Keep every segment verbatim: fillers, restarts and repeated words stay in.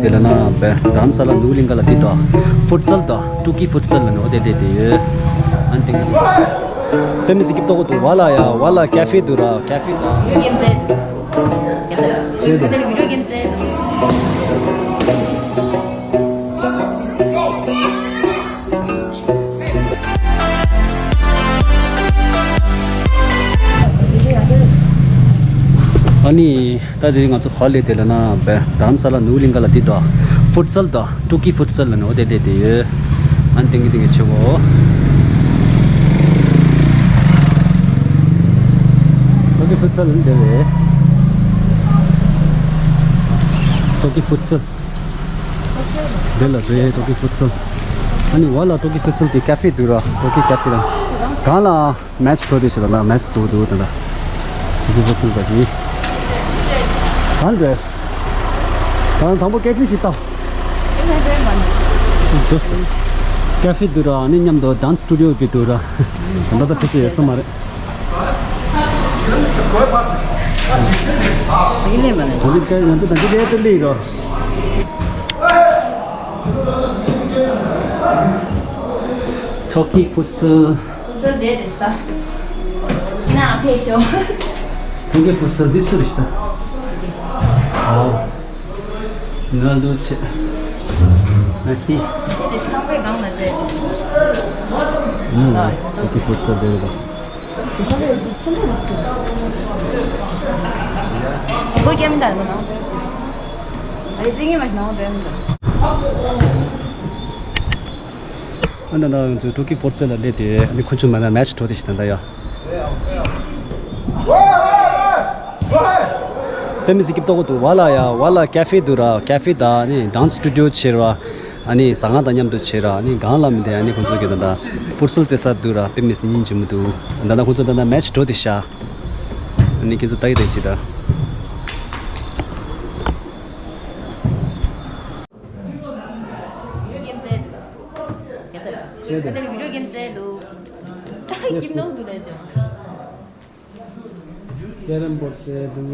དེ་ལ་ན་བེ་རྡ་རམ་ས་ལ་ནུ་ལིང་ག་ལ་དེ་དོ། ཕུཊ་སལ་དོ། ཊུ་ཀི་ཕུཊ་སལ་ལ་ནོ་དེ་དེ་དེ་ཡོད། ཨན་ཏེང་གི་དེ་མི་སི་ཀིབ་ཏོ་གོ་དུ་ཝ་ལ་ཡ་ཝ་ལ་ཀ་ཧྥེ་དུ་ར་ཀ་ཧྥེ་དང་། བི་ཌིའོ་གེམ་རྩེ་འདུག་ཟེར་དུ། བི་ཌིའོ་གེམ་རྩེ་འདུག་ཨ་ནི། ད་དེ་ང་ཚོ་ག་ལེ་དེ་ལ་ན་བེ་རྡ་རམ་ས་ལ་ནུ་ལིང་ག་ལ་དེ་དོ། ཕུཊ་སལ་དོ། ཊུ་ཀི་ཕུཊ་སལ་ལ་ནོ་དེ་དེ་དེ་ཡོད། ཨན་ཏེང་གི་ཏེང་གི་ཆེ་བོ། ཊུ་ཀི་ཕུཊ་སལ་ལ་དེ་རེད། ཊུ་ཀི་ཕུཊ་སལ། དེ་ལ་རེད་ཊུ་ཀི་ཕུཊ་སལ། ཨ་ནི་ཝ་ལ་ཊུ་ཀི་ཕུཊ་སལ་དེ་ཀ་ཧྥེ་དུ་ར་ཊུ་ཀི་ཀ་ཧྥེ་ར། གང་ལ། མེ་ཆི་འགྲོ་དེ་ཞིག་ལ་ན་མེ་ཆི་འགྲོ་འདུག་ད་ལྟ། དེ་ཚོ་ཚུགས་པ་ཞིག་གང་རེད། གང་དང་པོ་ཀ་ཧྥེ་ཅིག་བཏང་། ཀ་ཧྥེ་འདུག་ར་ནི་མཉམ་དུ་ཌན་སི་སི་ཊུ་ཌི་ཡོ་བི་འདུག་ར། ད་ལྟ་ཕེབས་ཀྱི་ཡོད་ས་མ་རེད། ཡིན་ལེ་མ་ནི། ད་ལྟ་ང་ཚོ་ད་ལྟ་ལས་དུ་ལས་རོ། ཊུ་ཀི་ཕུཊ་སལ། ཕུཊ་སལ་འདྲེ་རེད་ཤག་ན་ཕེབས་ཤོག་ཐུགས་རྗེ་ཕུར་ཚུགས་འདི་སུ་རེད་ཤག་ཨོ། ང་ལོ་ཆེ། ང་སི། ཨུམ། ཐུགས་རྗེ་ཕུར་ཚུགས་འདི་རེད། ཁོ་སྐྱེ་མི་འདྲ་ནོ། ཨ་རེ་ཙི་ངེ་མ་ནོ་འདྲ་མི་འདྲ། ཨ་ན་ན་ང་ཚོའི་ཐུགས་ཀྱི་ཕོར་ཚོད་ལ་སླེབས་ཏེ་ཨ་ནི་ཁོ་ཚོ་མ་ན་མེ་ཆི་འགྲོ་དེ་ཞིག་ད་ལྟ་ཡ། དཔེ་མི་སྲིད་སྐྱིད་ཏོག་ཏོ་འདུག་ཝ་ལ་ཡ་ཝ་ལ་ཀ་ཧྥེ་འདུག་ར། ཀ་ཧྥེ་དང་ཨ་ནི་ཌན་སི་སི་ཊུ་ཌི་ཡོ་བྱས་ར། ཨ་ནི་ཟ་ཁང་དང་མཉམ་དུ་བྱས་ར། ཨ་ནི་སྒང་ལ་མི་དེ་ཨ་ནི་ཁོ་ཚོ་གི་ད་ལྟ་ཕུར་ཚུགས་རྩེ་ས་འདུག་ར། དཔེ་མི་སྲིད་སྙིང་རྗེ་མོ་འདུག་ད་ལྟ་ཁོ་ཚོ་ད་ལྟ་མེ་ཆི་འགྲོ་དེ་ཤག་ཨ་ནི་ཁྱེད་ཚོ་ལྟ་ཡི་ད་ཅི་ད། ཀེ་རམ་བོརྡ་རྩེ་འདུག་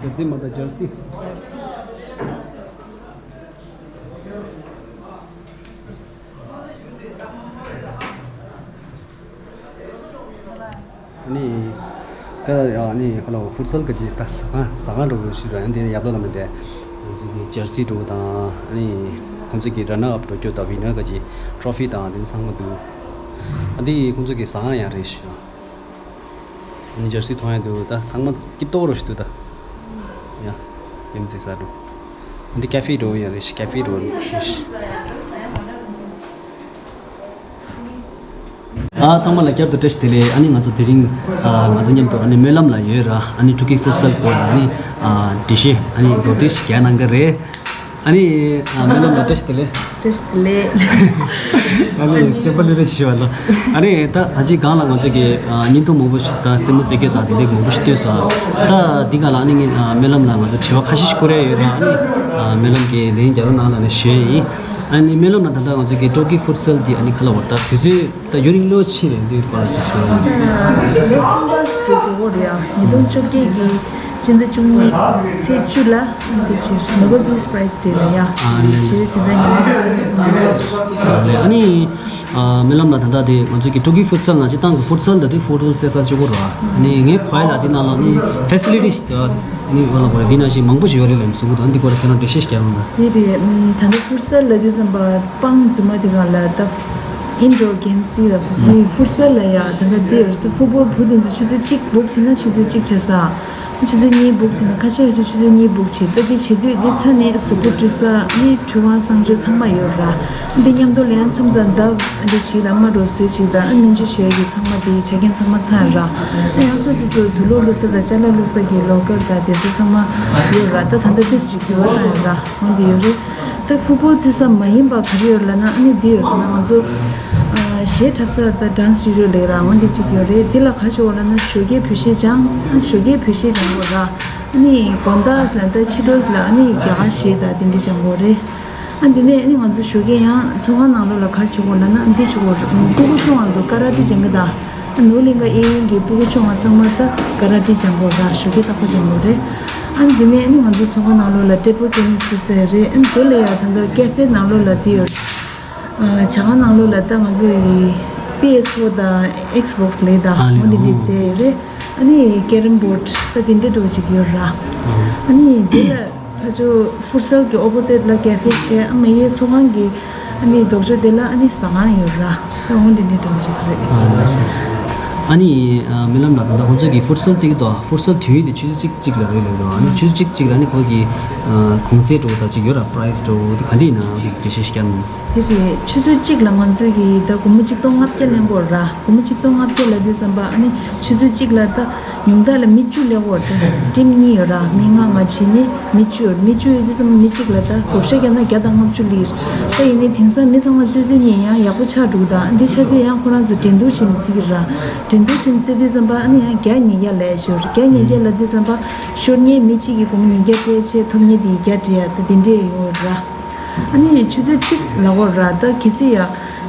ཇར་སི་མ་ད་ཇར་སི། ཨ་ནི། ད་ཨ་ནི་ཁོ་ལ་ཕུར་ཚུགས་ག་ཅི་ད་ཟ་ཁང་ཟ་ཁང་འགྲོ་དགོས་ཞུས་ད་ཡང་དེ་ཡབ་ལོ་ལ་མི་དེ། ང་ཚོ་གི་ཇར་སི་འགྲོ་དང་ཨ་ནི། ཁོ་ཚོ་གི་ར་ན་ཨབ་འགྲོ་རྒྱུ་དང་ཝི་ན་ག་ཅི་ཊོ་ཕི་དང་དེ་ཚང་མ་འདུག་ཨ་འདི་ཁོ་ཚོ་གི་ཟ་ཁང་ཡང་རེད་ཞུ། ཨ་ནི་ཇར་སི་མཐོང་ཡ་འདུག་ད་ཚང་མ་སྐྱིད་ཏོག་རོ་ཞིག་འདུག་ད། ཡ། ཡ་མི་ཚེ་ས་འགྲོ། ཨ་འདི་ཀ་ཧྥེ་འགྲོ་ཡ་རེད་ཤི། ཀ་ཧྥེ་འགྲོ་རེད་ཤི། ཨ་ཚང་མ་ལ་བསྐྱར་དུ་བཀྲ་ཤིས་བདེ་ལེགས། ཨ་ནི་ང་ཚོ་དེ་རིང་ཨ་ང་ཚོ་མཉམ་དུ་ཨ་ནི་སྨོན་ལམ་ལ་ཡོད་ར། ཨ་ནི་ཕྲུ་གུའི་ཕུར་ཚུགས་སྐོར་ལ་ཨ་ནི་ཨ་འགྲེལ་བཤད་ཨ་ནི་མདོར་བསྡུས་ཤིག་རྒྱག་གནང་གི་རེད། ཨ་ནི་ཨ་སྨོན་ལམ་ལ་བཀྲ་ཤིས་བདེ་ལེགས། བཀྲ་ཤིས་བདེ་ལེགས། ཨ་ནི་སེམས་པ་ལྷོད་ལྷོད་ཞིག་བྱས་པ་ལ། ཨ་ནི་ད་ད་ཅི་སྒང་ལ་ང་ཚོ་གི་ཨ་བརྙན་ཐུང་མང་པོ་ཞིག་དང་རྩེད་མོ་རྩེ་རྒྱུ་དང་དེ་འདྲའི་མང་པོ་ཞིག་བཏོན་སོང་། ད་འདི་སྒང་ལ་ཨ་ནི་ངས་ཨ་སྨོན་ལམ་ལ་ང་ཚོ་དྲི་བ་ཁ་ཤས་ཤིག་བསྐུར་ཡ་ཡོད་ར། ཨ་ནི་ཨ་སྨོན་ལམ་གྱི་ལན་རྒྱག་རོགས་གནང་ལབ་ནས་ཞུ་ཡ་ཡིན། ཨ་ནི་སྨོན་ལམ་ལ་ད་ལྟ་ང་ཚོ་གི་ཊོ་ཀི་ཕུར་ཚུགས་འདི་ཨ་ནི་ག་ལ་བར་ད་དུས་ཚོད་ད་ཡུན་རིང་ལོ་ཕྱིན་རེད། འདིའི་སྐོར་ལ་ཅིག་ཞུ་ཡ་ཡིན། ལོ་གསུམ་པ་འགྲོ་གི་ཡོད་རེད་ཡ། ཉིས་སྟོང་བཅོ་བརྒྱད་ཀྱི་སྤྱི་ཟླ་བཅུ་གཉིས་ཚེས་བཅུ་ལ་འདི་ཕྱིར་ནོ་བེལ་པིས་པ་རའི་ཛི་དེ་ལ་ཡ། ཨ་ནི་ཞེས་ཟིན་པའི་ཉིན་མོ་ཨ་ནི་ཨ་ནི་ཨ་སྨོན་ལམ་ལ་ད་ལྟ་དེ་ང་ཚོ་གི་ཊོ་ཀི་ཕུར་ཚུགས་ང་ཚོའི་ཏང་གི་ཕུར་ཚུགས་ད་དེ་ཕུར་ཚུགས་རྩེ་ས་གཅིག་པོ་རེད། ཨ་ནི་ངའི་གོ་ཡ་ལ་དེ་ནང་ལ་ཨ་ནི་ཕེ་སི་ལི་ཊི་ཞིག་ད་ཨ་ནི་ང་ལ་གོ་ཡ་འདི་ནང་བཞིན་མང་པོ་ཞིག་ཡོད་རེད་ལབ་གསུང་གི་འདུག་ཨ་ནི་འདི་སྐོར་ལ་ཁྱེད་རང་འགྲེལ་བཤད་ཞིག་རྒྱག་རོགས་གནང་། དེ་རེད། ད་ལྟ་ཕུར་ཚུགས་ལབ་དུས་ཙམ་པ་སྤང་རྫུན་མ་དེ་ག་ལ་ད་ཨིན་ཌོར་གེམ་སི་ལ་ཕུར་ཚུགས་ལ་ཡ་ད་ལྟ་འདི་ཡོད་རེད། ད་ཕུཊ་བོལ་བུ་དེ་ཚོ་ཆུ་ཚོད་གཅིག་སྦུག་བྱས་ན་ཆུ་ཚོད་གཅིག་བྱས་ས། ཆུ་ཚོད་གཉིས་སྦུག་བྱས་ན་ཁ་ཤས་ཁ་ཤས་ཆུ་ཚོད་གཉིས་སྦུག་བྱས། ད་འདི་བྱེད་དུས་འདི་ཚ་ནས་གཟུགས་པོ་བཀྲུས་ས་ནི་ཁྲུས་ཁང་གསང་སྤྱོད་ཚང་མ་ཡོད་ར། འདི་མཉམ་དུ་ལེན་མཚམས་སུ་འདབ་འདི་བྱེད་དང་སྨན་རོ་བཟོས་བྱེད་དང་ཨ་སྨན་བཅོས་བྱེད་ཡ་གི་ཚང་མ་དེ་ཆ་རྐྱེན་ཚང་མ་ཚང་ར། ཨ་ཡང་སོ་སོ་སོ་དུག་ལོག་བླུགས་ས་དང་ཅ་ལག་བླུགས་ས་གི་ལོ་ཀར་དང་དེ་ཚོ་ཚང་མ་ཡོད་ར། ད་ད་ལྟ་ཏིས་ཅིག་འགྱུར་བ་བཏང་ཡོད་ར། འོན་ཏེ་ཡོད་རེད། ད་ཕུཊ་བོལ་རྩེ་ས་མ་ཡིན་པ་ག་རེ་ཡོད་ལབ་ན་ཨ་ནི་འདི་ཡོད་རེད། ང་ཚོ་གཞས་འཁྲབ་ས་ད་ཌན་སི་སི་ཊུ་ཌི་ཡོ་ལབ་ར། འོན་ཏེ་གཅིག་ཡོད་རེད། འདི་ལ་ག་རེ་བྱེད་དགོས་ལབ་ན་ཞོགས་ཀས་བོད་གཞས་སྦྱང་། ཨ་ཞོགས་ཀས་བོད་གཞས་སྦྱང་དགོས་ར། ཨ་ནི་དགོང་དག་ལ་ད་ཕྱི་དྲོ་ལ་ཨ་ནི་རྒྱ་གར་གཞས་དང་དེ་འདྲ་སྦྱང་དགོས་རེད། ཨ་འདི་ནས་ཨ་ནི་ང་ཚོ་ཞོགས་ཀས་ཡང་ཚོགས་ཁང་ནང་ལོགས་ལ་ག་རེ་བྱེད་དགོས་ལབ་ན་འདི་བྱེད་དགོས་རེད། སྤུ་གུ་ཆུང་བ་ཚོ་ཀ་ར་ཏི་སྦྱང་གི་ད། ཨ་ནོར་གླིང་ག་གཡས་གཡོན་གྱི་སྤུ་གུ་ཆུང་བ་ཚང་མ་ད་ཀ་ར་ཏི་སྦྱང་དགོས་ར། ཞོགས་ཀས་རྟག་པར་སྦྱང་དགོས་རེད། ཨ་ནི་དེ་ནས་ཨ་ནི་ང་ཚོ་ཚོང་ཁང་ནང་ལོགས་ལ་ཊེ་བལ་ཊེ་ནི་སི་ཟེར་ཡོད་རེད། ཨ་ནི་དེ་ལ་ཡང་ད་ལྟ་ཀེ་ཧྥེ་ནང་ལོགས་ལ་དེ་ཡོད། ཨ། ཇ་ཁང་ནང་ལོགས་ལ་ད་ང་ཚོ་ཡི་པི་ཨེས་ཕོར་དང་ཨེགས་བོགས་ལེ་དང་ཨ་ལེ། འོ་འདི་འདྲ་ཨོ། རྩེ་ཡོད་རེད། ཨ་ནི་ཀེ་རམ་བོར་ཌི་ད་དེ་འདྲ་འདྲ་བོ་ཅིག་ཡོད་ར། ཨ་ནི་དེ་ལ་ཕ་ཆོ་ཧྥུཊ་སལ་གྱི་ཨོ་པོ་ཟིཊ་ལ་ཀེ་ཧྥེ་བྱས། ཨ་མ་ཡེ་ཚོང་ཁང་གི་ཨ་ནི་ལྡོག་ཕྱོགས་དེ་ལ་ཨ་ནི་ཟ་ཁང་ཡོད་ར། ད་འོ་འདི་འདྲ་འདྲ་བོ་ཅིག་རེད། ཨ་ལགས་སོ། ཨ་ནི་ཨ་རྨི་ལམ་ལགས། ད་ལྟ་ཁོང་ཚོ་གི་ཧྥུཊ་སལ་རྩེ་གི་འདུག་ཧྥུཊ་སལ་དུས་ཡུན་དེ་ཆུ་ཚོད་གཅིག་གཅིག་ལ་རེད་ལབ་འདུག་ཨ་ནི་ཆུ་ཚོད་གཅིག་གཅིག་ལ་ཨ་ནི་ཁོ་གི་ཨ་གོང་ཚད་འདྲ་བོ་ད་ཅིག་ཡོད་ར། པ་རའི་སི་འདྲ་བོ་དེ་ག་འདྲ་ཡིན་ན་འོ་དེ་འགྲེལ་བཤད་ཞིག་བསྐྱར་གནང་། དེ་རེད། ཆུ་ཚོད་གཅིག་ལ་ང་ཚོས་ཀྱི་ད་སྒོར་མོ་ཆིག་སྟོང་ལྔ་བརྒྱ་ལེན་དགོས་ར། སྒོར་མོ་ཆིག་སྟོང་ལྔ་བརྒྱ་ལབ་དུས་ཙམ་པ་ཨ་ནི་ཆུ་ཚོད་གཅིག་ལ་ད་ཉུང་མཐའ་ལ་མི་བཅུ་སླེབས་ཡོད་རེད། ཊིམ་གཉིས་ཡོད་ར། མི་ལྔ་ལྔ་བྱས་ནས་མི་བཅུ་ཡོད། མི་བཅུ་ཡོད་དུས་ཙམ་པ་མི་གཅིག་ལ་ད་བགོ་བཤའ་བརྒྱབ་ན་བརྒྱ་དང་ལྔ་བཅུ་སླེབས། ད་ཡིན་ནའི་དེང་སང་མི་ཚང་མ་རྩེད་རྩེད་ནས་ཡང་ཡག་པོ་ཆགས་འདུག་ད་འདི་ཆགས་དུས་ཡང་ཁོ་རང་ཚོ་འགྲན་བསྡུར་བྱས་ནས་རྩེད་ཀྱི་ར། འགྲན་བསྡུར་བྱས་ནས་རྩེད་དུས་ཙམ་པ་ཨ་ནི་ཡང་བརྒྱ་ཉིས་བརྒྱ་ལབ་ཡ་ཞིག་ཡོད་རེད། བརྒྱ་ཉིས་བརྒྱ་ལབ་དུས་ཙམ་པ་ཤོར་མཁན་མི་གཅིག་གིས་སྒོར་མོ་ཉིས་བརྒྱ་སྤྲད་བྱས། ཐོབ་མཁན་དེ་ཡིས་བརྒྱ་སྤྲད་ཡ་ད་དེ་འདྲས་ཡོད་ར། ཨ་ནི་ཆུ་ཚོད་གཅིག་ལབ་དགོས་ར། ད་གལ་སྲིད་ཡ་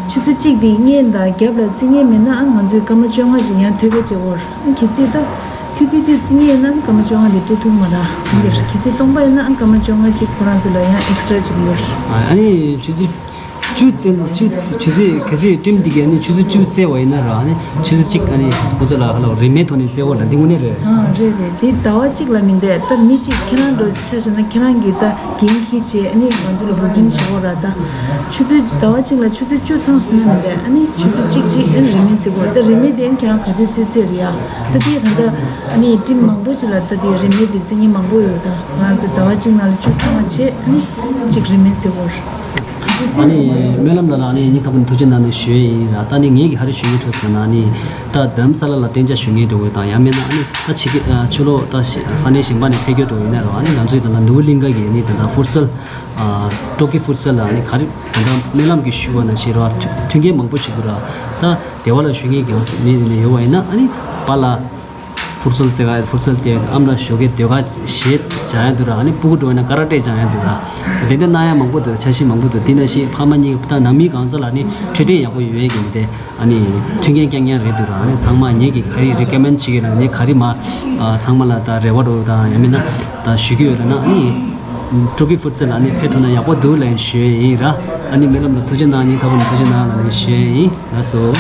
ཆུ་ཚོད་གཅིག་དེ་སྔོན་དང་རྒྱབ་ལ་རྩེ་མཁན་མེད་ན་ཨ་ང་ཚོས་སྐར་མ་བཅོ་ལྔ་ཅིག་ཡང་ཐོལ་པ་བྱེད་དགོས་ར། ཨ་གལ་སྲིད་ད་ཐུ་ཐུ་ཐུ་རྩེ་མཁན་ཡིན་ན་སྐར་མ་བཅོ་ལྔ་དེ་སྤྲད་ཐུབ་མ་ར། འདིར་གལ་སྲིད་སྟོང་པ་ཡིན་ན་ཨ་སྐར་མ་བཅོ་ལྔ་ཅིག་ཁོ་རང་ཚོ་ལ་ཡང་ཨེག་སི་ཊ་ར་ཅིག་ཡོད་ར། ཨ་ནི་ཆུ་ཚོད་བཅུ་རྩེ་ཆུ་ཆུ་ཚོད་གལ་སྲིད་ཊིམ་འདི་གས་ནི་ཆུ་ཚོད་བཅུ་རྩེ་བ་ཡིན་ན་ར། ཨ་ནི་ཆུ་ཚོད་གཅིག་ཨ་ནི་ཁོ་ཚོ་ལ་ཧ་ལ་རིན་མེད་ཐོག་ནས་རྩེ་བ་ར། འདི་དངོས་གནས་རེད། ཨ་རེད་རེད། དེ་ཟླ་བ་གཅིག་ལ་མིན་ཏེ་ད་མི་གཅིག་ཁྱེད་རང་འགྲོ་ཆ་བཞག་ན་ཁྱེད་རང་གིས་ད་འགན་འཁྱེར་བྱས་ཨ་ནི་ང་ཚོ་ལ་བུ་ཀིང་བྱེད་དགོས་ར། ད་ཆུ་ཚོད་ཟླ་བ་གཅིག་ལ་ཆུ་ཚོད་བཅུ་ཚང་ཟིན་ན་མིན་ཏེ་ཨ་ནི་ཆུ་ཚོད་གཅིག་གཅིག་ཨ་ནི་རིན་མེད་རྩེ་དགོས། ད་རིན་མེད་དེ་ཨ་ནི་ཁྱེད་རང་ག་དུས་རྩེ་རྩེ་རེད་ཡ། ད་དེ་ད་ད་ཨ་ནི་ཊིམ་མང་པོ་ཅིག་ལ་ད་དེ་རིན་མེད་དེ་རྩེ་མཁན་མང་པོ་ཡོད། ད་ང་ཚོ་ཟླ་བ་གཅིག་ནང་ལ་བཅུ་ཚང་བ་བྱས་ཨ་ནི་གཅིག་རིན་མེད་རྩེ་དགོས། ཨ་ནི་སྨོན་ལམ་ལགས་ལ་ཨ་ནི་སྙིང་ཐག་པ་ནས་ཐུགས་རྗེ་གནང་ནས་ཞུ་ཡས་ཡིན་ར། ད་ནི་ངེད་ཀྱི་ཧ་རི་ཞུ་ཡས་འཕྲོ་ཟེར་ན་ཨ་ནི་ད་རྡ་རམ་ས་ལ་ལ་གཏན་འཇགས་ཞུ་མཁན་འདྲ་བོ་དང་ཡང་མིན་ན་ཨ་ནི་ད་ཕྱི་རྒྱལ་ཕྱི་ལོགས་ད་ས་གནས་གཞན་པ་ནས་ཕེབས་རྒྱུ་འདྲ་བོ་ཡིན་ན་ར། ཨ་ནི་ང་ཚོའི་ད་ལྟ་ནུ་བོ་གླིང་ག་གི་ཨ་ནི་ད་ལྟ་ཧྥུཊ་སལ་ཊོ་ཀི་ཧྥུཊ་སལ་ལ་ཨ་ནི་ག་རེ་ད་ལྟ་སྨོན་ལམ་གྱི་ཞུ་བ་ནང་བཞིན་ར་མཐུན་རྐྱེན་མང་པོ་ཞིག་འདུག་ར། ད་སྡེ་བ་ལ་ཞུ་མཁན་གྱང་ས་མི་ཡོད་པ་ཡིན་ན་ཨ་ནི་པཱ་ལགས། ཕུར་ཚུལ་རྩེ་ག་ཕུར་ཚུལ་དེ་ཨ་མ་ལ་ཞོགས་ཀས་ཟློས་གར་གཞས་སྦྱང་ཡ་འདུག་ར། ཨ་ནི་སྤུ་གུ་འགྲོ་ཡ་ན་ཀ་ར་ཏེ་སྦྱང་ཡ་འདུག་ར། དེ་འདྲ་གནང་ཡ་མང་པོ་འདུག་འཆར་གཞི་མང་པོ་འདུག་དེ་ནང་བཞིན་ཕ་མ་གཉིས་ཀྱི་ད་ནང་མི་གང་ཚོ་ལ་ནི་འཕྲོད་བསྟེན་ཡག་པོ་ཡོད་ཡ་གི་མི་དེ་ཨ་ནི་མཐུན་རྐྱེན་རྐྱང་རྐྱང་རེད་འདུག་ར། ཨ་ནི་ཚང་མ་ངེད་ཀྱི་ག་རེ་རི་ཀོ་མེན་བྱེད་ཀྱི་ར། ངེད་ག་རེ་མ་ཨ་ཚང་མ་ལ་ད་རེ་བ་འདྲ་བོ་དང་ཡང་མིན་ན་ད་ཞུ་གི་ཡོད་ད་ན་ཨ་ནི་ཊོ་ཀི་ཧྥུར་ཚུལ་ལ་ནི་ཕེབས་ཐུབ་ན་ཡག་པོ་འདུག་ལབ་ཞུ་ཡ་ཡིན་ར། ཨ་ནི་སྨོན་ལམ་ལ་ཐུགས་རྗེ་གནང་། སྙིང་ཐག་པ་ནས་ཐུགས་རྗེ་གནང་ལབ་ནས་ཞུ་ཡ་ཡིན། ལགས་སོ།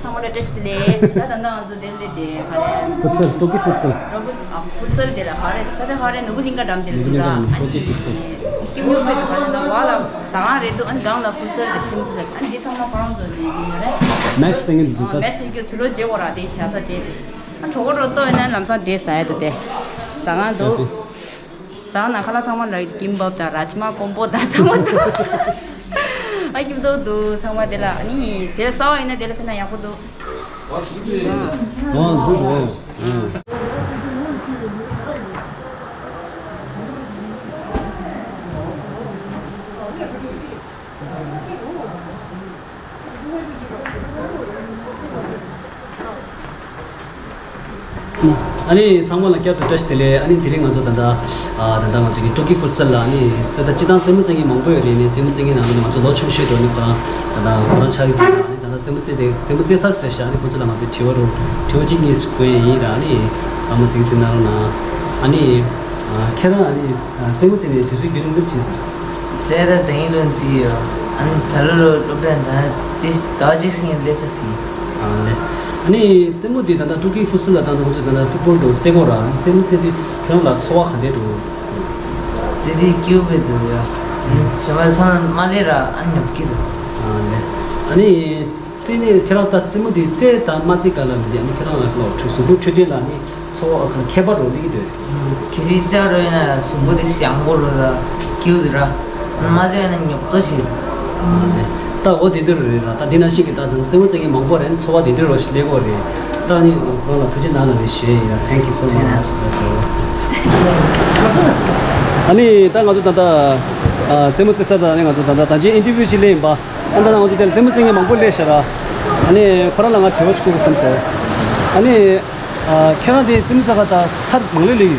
ཚང་མ་ལ་བཀྲ་ཤིས་བདེ་ལེགས། ད་ད་ལྟ་ང་ཚོ་དེ་ལས་དེ་ག་རེ། ཕུར་ཚུལ། ཊོ་ཀི་ཕུར་ཚུལ། ཊོ་ཀི་ཨ་ཕུར་ཚུལ་དེ་ལ་ག་རེ་ས་ཆ་ག་རེ་ནུ་བོ་གླིང་ག་འགྲམ་དེ་ལ་འདུག་ར། ཨ་ནི་ཊོ་ཀི་ཕུར་ཚུལ། ཁྱིམ་ཉོ་པའི་ག་རེ་ན་བ་ལ་ཟ་ཁང་རེད་འདུག་ཨ་ནི་སྒང་ལ་ཕུར་ཚུལ་དེ་སིམ་ཚུལ་ཨ་ནི་འདི་ཚང་མ་ཁོ་རང་ཚོ་ནས་ཡིན་རེད། མེ་ཆི་རྩེ་མཁན་འདུག་ད་མེ་ཆི་རྩེ་དུས་ལོ་རྗེས་འོ་ར་དེ་བྱ་ས་དེ་རེད། ཨ་གྲོགས་པོ་རོ་ཏོ་ཡིན་ན་ལམ་སང་དེ་ཟ་ཡ་འདུག་དེ་ཟ་ཁང་འདུག་ཟ་ཁང་ནང་ཁ་ལག་ཚང་མ་ལ་ཀིམ་བབ་དང་ར་ཇི་མ་ཀོམ་པོ་དང་ཚང་མ་འདུག་ཨ་ཀིམ་ཏོག་འདུག་ཚང་མ་དེ་ལ་ཨ་ནི་དེ་ལ་གསར་པ་ཡིན་ན་དེ་ལ་ཕེབས་ན་ཡག་པོ་འདུག་ཨ་འདུག་འདུག་ཨ་ནི་ཚང་མ་ལ་བསྐྱར་དུ་བཀྲ་ཤིས་བདེ་ལེགས། ཨ་ནི་དེ་རིང་ང་ཚོ་ད་ལྟ་ཨ་ད་ལྟ་ང་ཚོ་གི་ཊོ་ཀི་ཕུར་ཚུལ་ལ་ཨ་ནི་ད་ལྟ་སྤྱིར་བཏང་རྩེད་མོ་རྩེ་མཁན་མང་པོ་ཡོད་རེད། ཨ་ནི་རྩེད་མོ་རྩེ་མཁན་ནང་ལ་ང་ཚོ་ལོ་ཆུང་ཤོས་དེ་ཨ་ནི་ཁོ་རང་ད་ལྟ་ཁོ་རང་ཆགས་ཀྱི་འདུག་ཨ་ནི་ད་ལྟ་རྩེད་མོ་རྩེ་དེ་རྩེད་མོ་རྩེ་ས་ཟེར་ཤག་ཨ་ནི་ཁོ་ཚོ་ལ་ང་ཚོས་དྲི་བ་རུ་དྲི་བ་གཅིག་གཉིས་འགོད་ཡས་ཡིན་ར། ཨ་ནི་ཚང་མ་གཟིགས་གཟིགས་གནང་རོགས་གནང་། ཨ་ནི་ཨ་ཁྱེད་རང་ཨ་ནི་ཨ་རྩེད་མོ་རྩེ་ནས་དུས་ཚོད་རྒྱུན་རིང་པོ་ཕྱིན་སོང་། རྩེད་ད་དེང་ལོན་རྩེ་ཡོད། ཨ་ནི་ད་ལོ་ལོ་སློབ་གྲྭ་ད་དེ་ཟླ་བ་གཅིག་སྔོན་སླེབས་ས་ཟིན། ཨ་ལེ། ཨ་ནི་རྩེད་མོ་དེ་ད་ལྟ་ཊོ་ཀི་ཧྥུ་སི་ལ་ད་ལྟ་ཁོང་ཚོས་ད་ལྟ་ཧྥུ་ཊི་བོལ་དུ་རྩེ་གོ་ར། རྩེད་མོ་རྩེ་དུས་ཁྱེད་རང་ལ་ཚོར་བ་ག་འདྲས་འདུག་རྩེད་དུས་སྐྱིད་པོ་འདུག་ཡ། ཨ་ནི་བྱ་བ་ཚང་མ་ལས་ར་ཨ་ནི་ཉོབ་ཀྱི་འདུག་ཨ་ལེ། ཨ་ནི། རྩེད་ནས་ཁྱེད་རང་ད་རྩེད་མོ་དེ་རྩེ་དང་མ་རྩེ་ག་ལ་མི་འདི་ཨ་ནི་ཁྱེད་རང་ལ་ལོ་གཟུགས་པོ་འཕྲོད་བསྟེན་ལ་ནི་ཚོར་བ་ཁྱད་པར་རོ་སླེབས་ཀྱི་འདུག་གལ་སྲིད་རྩེ་རོ་ཡིན་ན་གཟུགས་པོ་དེ་ཡང་པོ་རོ་ད་སྐྱིད་འདུག་ར། མ་རྩེ་ཡིན་ན་ཉོབ་ཏོ་ཞིག་འདུག་ད་འོ་དེ་འདྲ་རེད་ར། ད་འདི་ན་ཞིག་གི་ད་དུང་རྩེད་མོ་རྩེ་མཁན་མང་པོ་རེད། ཚོར་བ་དེ་འདྲ་རོ་ཞིག་སླེབས་ཀྱི་རེད། ད་ནི་ཁོང་ལ་ཐུགས་རྗེ་གནང་ལབ་ནས་ཞུ་ཡ་ཡིན་ར། Thank you so much. ཨ་ནི་ད་ང་ཚོ་ད་ལྟ་ཨ་རྩེད་མོ་རྩེ་ས་ད་ནི་ང་ཚོ་ད་ལྟ་ད་ཅི་ཨིན་ཊར་བིའུ་ཅིག་སླེབས་ཡིན་པ། ཨ་ད་ང་ཚོ་དེར་རྩེད་མོ་རྩེ་མཁན་མང་པོ་སླེབས་ཤག་ར། ཨ་ནི་ཁོ་རང་ལ་ང་དྲི་བ་ཅིག་ཞུ་དགོས་བསམ་སོང་། ཨ་ནི་ཨ་ཁྱེད་རང་དེ་རྩེད་མོ་རྩེ་ག་ད་ཚར་མང་ལོས་སླེབས་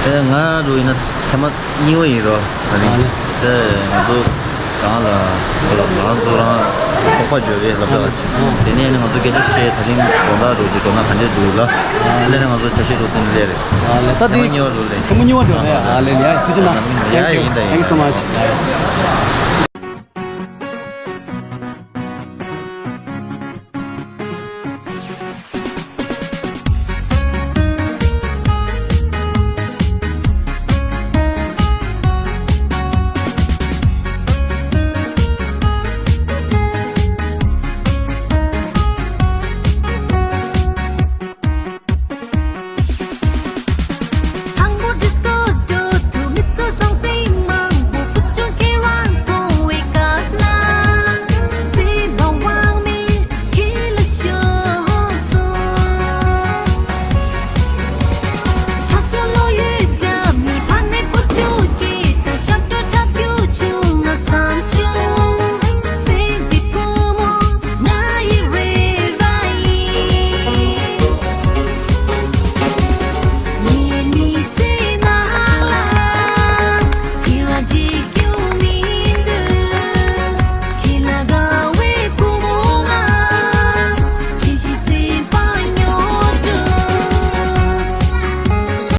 ཡོད། ཨེ་ང་རུ་ཡིན་ན་ཐེངས་མ་གཉིས་པ་ཡིན་རོ། ད་ནི་ཨ་ནི་དེ་ང་ཚོ་གང་ལ་ཁོ་ལ་ང་ཚོ་རང་ ཚོགས་པ་འཇོག་རེད་ལབ་ད། དེ་ནས་ནི་ང་ཚོ་སྐད་ཆ་བཤད་ད་རིང་དགོང་དག་འགྲོ་རྒྱུ་འགྲོ་ན་ག་འདྲས་འདུག་ལ། ལས་ནི་ང་ཚོ་ཆ་ཤས་འགྲོ་དུས་ནི་ལས་རེད། ཨ་ལས་ད་ཐེངས་མ་གཉིས་པ་འགྲོ་ལས། ཐེངས་མ་གཉིས་པ་འགྲོ་རེད། ཨ་ལས་ལས་ཡ་ཐུགས་རྗེ་གནང་། ཡ་ཡིན་ད་ཡིན། Thank you so much.